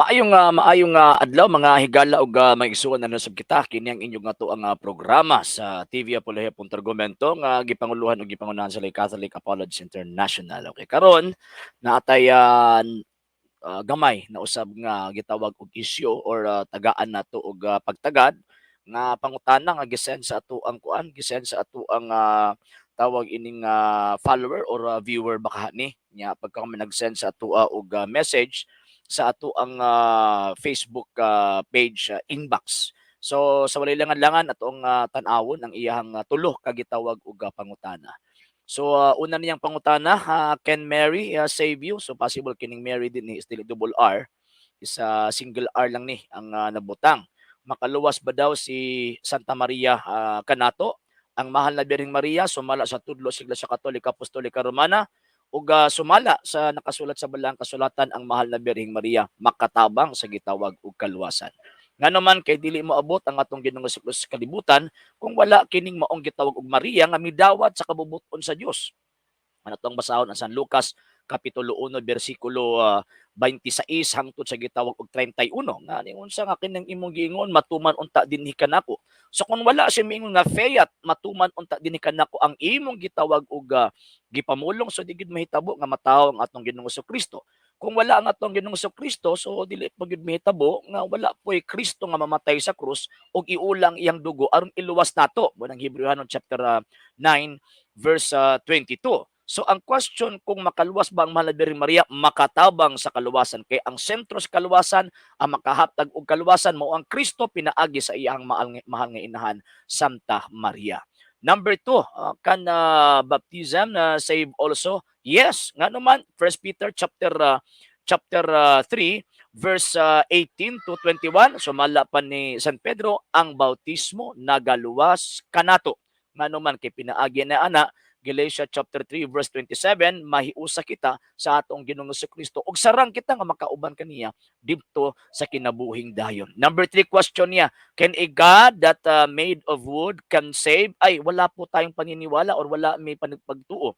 Maayong adlaw, mga higala ug mga igsuon na nasab kita. Kini ang inyong atoang programa sa TV Apologia Argumento nga gipanguluhan ug gipangunahan sa Catholic Apologists International. Okay, karon naatay gamay na usab nga gitawag og issue or tagaan nato og pagtagad nga pangutana nga gisend sa atoang kuan, gisend sa atoang tawag ining follower or viewer baka ni nya. Pagka kami nag-send sa atoa og message sa atoang Facebook page inbox. So sa walay langan-langan, atoang tan-awon ang iyahang tulo ka gitawag og pangutana. So una niyang pangutana, can Mary save you? So possible kining Mary din ni is dili double R, isa single R lang ni ang nabutang. Makaluwas ba daw si Santa Maria kanato? Ang mahal na Birheng Maria sumala sa tudlo sa Iglesia Katolika Apostolika Romana ug sumala sa nakasulat sa Balaang Kasulatan, ang mahal na Birheng Maria makatabang sa gitawag og kaluwasan? Ngano man kay dili moabot ang atong Ginoong Hesus sa kalibutan kung wala kining maong gitawag og Maria nga midawat sa kabubut-on sa Dios. Ano tong basahon ang San Lucas kapitulo 1 bersikulo 26 hangtod sa gitawag og 31 nga ningon sa nga kining imong giingon matuman unta dinhi kanako. So kung wala siya miingon nga fiat, matuman unta dinhi kanako ang imong gitawag og gipamulong, so di gid mahitabo nga matawo ang atong Ginoong Kristo. Kung wala ang atong Ginoong Kristo, so dili pa gyud mahitabo nga wala po'y Kristo nga mamatay sa krus ug iulang iyang dugo aron iluwas nato. Mo nang Hebreohanon chapter 9 verse 22. So ang question kung makaluwas ba ang mahal na Birheng Maria, makatabang sa kaluwasan kay ang sentro sa kaluwasan, ang makahatag og kaluwasan mao ang Kristo pinaagi sa iyang mahal nga inahan Santa Maria. Number two, can baptism save also? Yes, ngano man 1 Peter chapter 3 verse 18 to 21, sumala pa ni San Pedro, ang bautismo nagaluwas kanato. Ngano man kay pinaagi na ana Galatia chapter 3 verse 27, mahiusa kita sa atong Ginoong Kristo ug sarang kita nga makauban kaniya didto sa kinabuhing dayon. Number three question niya, can a God that made of wood can save? Ay, wala po tayong paniniwala or wala may pagtuo.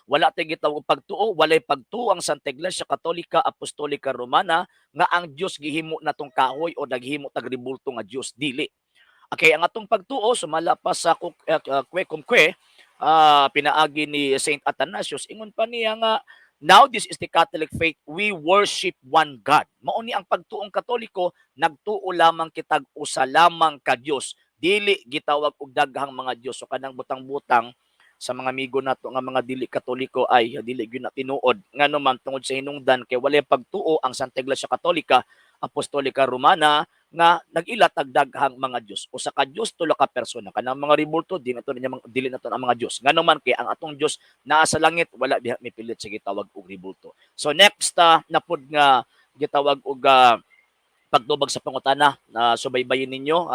Wala tayong gitawag og pagtuo, walay pagtuo ang Santa Iglesia Katolika Apostolika Romana nga ang Dios gihimo natong kahoy o naghimo tag rebulto nga Dios, dili. Okay, ang atong pagtuo sumala pa sa Que Cumque, pinaagi ni Saint Athanasius, ingon pa niya nga now this is the Catholic faith, we worship one God. Mao ni ang pagtuong Katoliko, nagtuo lamang kitag usa lamang ka Dios, dili gitawag og daghang mga Dios. So kanang butang-butang sa mga amigo nato nga mga dili Katoliko ay dili gyud na tinuod, ngano man tungod sa hinungdan kay walay pagtuo ang Santa Iglesia Katolika Apostolika Romana nga nag-ila tag daghang mga Dios. Usa ka Dios, tulo ka persona. Kanang mga rebulto, di nato niya dili nato ang mga Dios, ngano man kay ang atong Dios naa sa langit, wala diha mipilit sa gitawag og rebulto. So next na pud nga gitawag og pagtubag sa pangutana na subaybayin ninyo,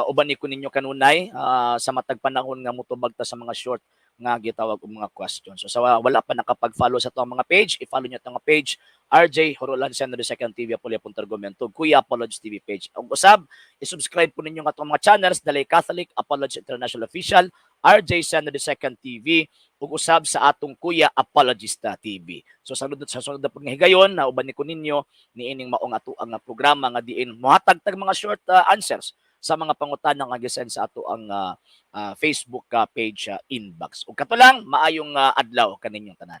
uban ko ninyo kanunay sa matag panahon nga motubag ta sa mga short nga gitawag og mga question. So sa wala pa nakapag-follow sa atong mga page, i-follow niyo itong page RJ Horolan Sender Second TV Apolya Argumento, Kuya Apology TV page. Ug usab, i-subscribe po ninyo ang atong mga channels, Dalay Catholic Apology International Official, RJ Sender Second TV ug usab sa atong Kuya Apologista TV. So sa sunod na pud nga higayon na uban ni ko ninyo niining maong ato ang programa nga diin mohatag tag mga short answers sa mga pangutana nga gisend sa ato ang Facebook page inbox. Ug kato lang, maayong adlaw kaninyong tanan.